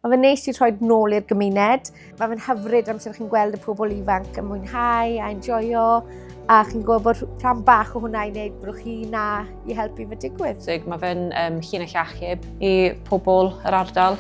Mae fe'n neis i rhoi nôl i'r gymuned. Mae fe'n hyfryd amser chi'n gweld y pobl ifanc yn mwynhau a enjoyo a chi'n gwybod bod rhan bach o hwnna i wneud bod chi na i helpu fe digwydd. So, mae fe'n llinell achub i pobl yr ardal.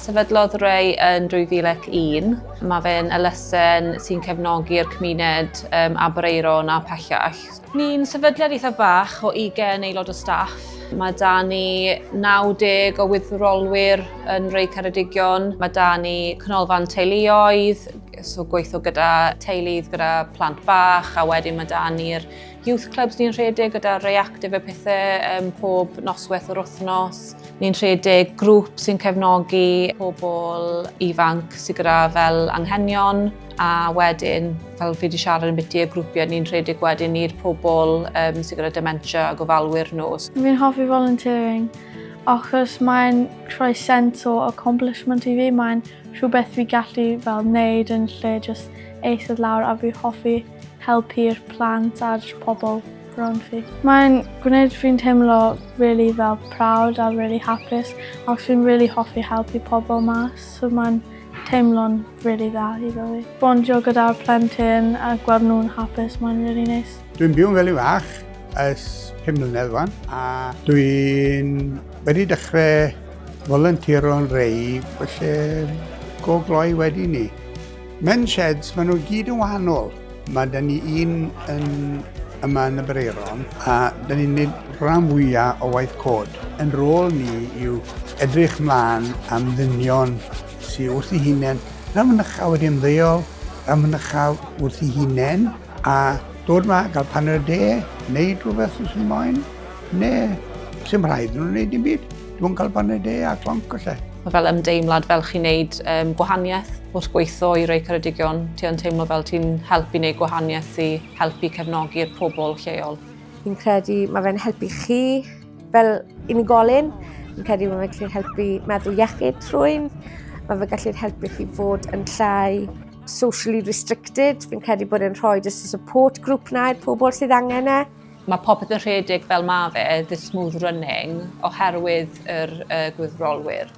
Sefydlodd Ray yn 2001. Mae fe'n elusen sy'n cefnogi'r cymuned Aberaeron a pellach. Ni'n sefydliad eitha bach o 20 aelod o staff. Mae da ni 90 o wirfoddolwyr yn Ray Ceredigion. Mae da ni canolfan teuluoedd, so gweithio gyda teuluoedd gyda plant bach, a wedyn mae da ni'r youth clubs ni'n rhedeg gyda Reactive a pethau pob noswaith o'r wythnos. Ni'n rhedeg grŵp sy'n cefnogi pobl ifanc sydd gyda fel anghenion, a wedyn, fel fi wedi siarad yn biti y grwpiau, ni'n rhedeg wedyn i'r pobl sydd gyda dementia a gofalwyr nhw. Fi'n hoffi volunteering achos mae'n rhoi sense o accomplishment i fi. Mae'n rhywbeth fi gallu fel wneud yn lle just eistedd lawr a fi hoffi helpu'r plant a just pobl rownd fi. Mae'n gwneud fi'n teimlo really fel proud a really hapus achos fi'n really hoffi helpu pobl mas, so mae'n teimlo'n really dda iddo fi. Bondio gyda'r plentyn a gweld nhw'n hapus, mae'n really nice. Dwi'n byw yn Felin Fach ers 5 mlynedd wan, a dwi'n wedi dechrau volunteero'n rei felly go gloi wedi ni. Men's sheds, maen nhw gyd yn wahanol. Mae da ni un yn yma yn y Breiron a da ni'n gwneud rhan fwyaf o waith cod. Yn rôl ni yw edrych mlaen am ddynion sydd wrth eu hunain, rhan fynycha wedi ymddeol, rhan fynycha wrth eu hunain, a dod yma, gael paned o de, wneud rhywbeth os nhw moyn, neu sy'n rhaid nhw'n wneud dim byd. Dwi'n cael paned de a clonc o lle. Mae fel ymdeimlad fel chi'n neud gwahaniaeth wrth gweithio i Ray Ceredigion. Ti yn teimlo fel ti'n helpu wneud gwahaniaeth i helpu cefnogi'r pobl lleol. Fi'n credu mae fe'n helpu chi fel unigolyn. Fi'n credu mae fe'n gallu helpu meddwl iechyd rhywun. Mae fe'n gallu helpu chi fod yn llai socially restricted. Fi'n credu bod e'n rhoi jyst y support group na i'r pobl sydd angen e. Mae popeth yn rhedeg fel ma fe, the smooth running, oherwydd yr gwirfoddolwyr.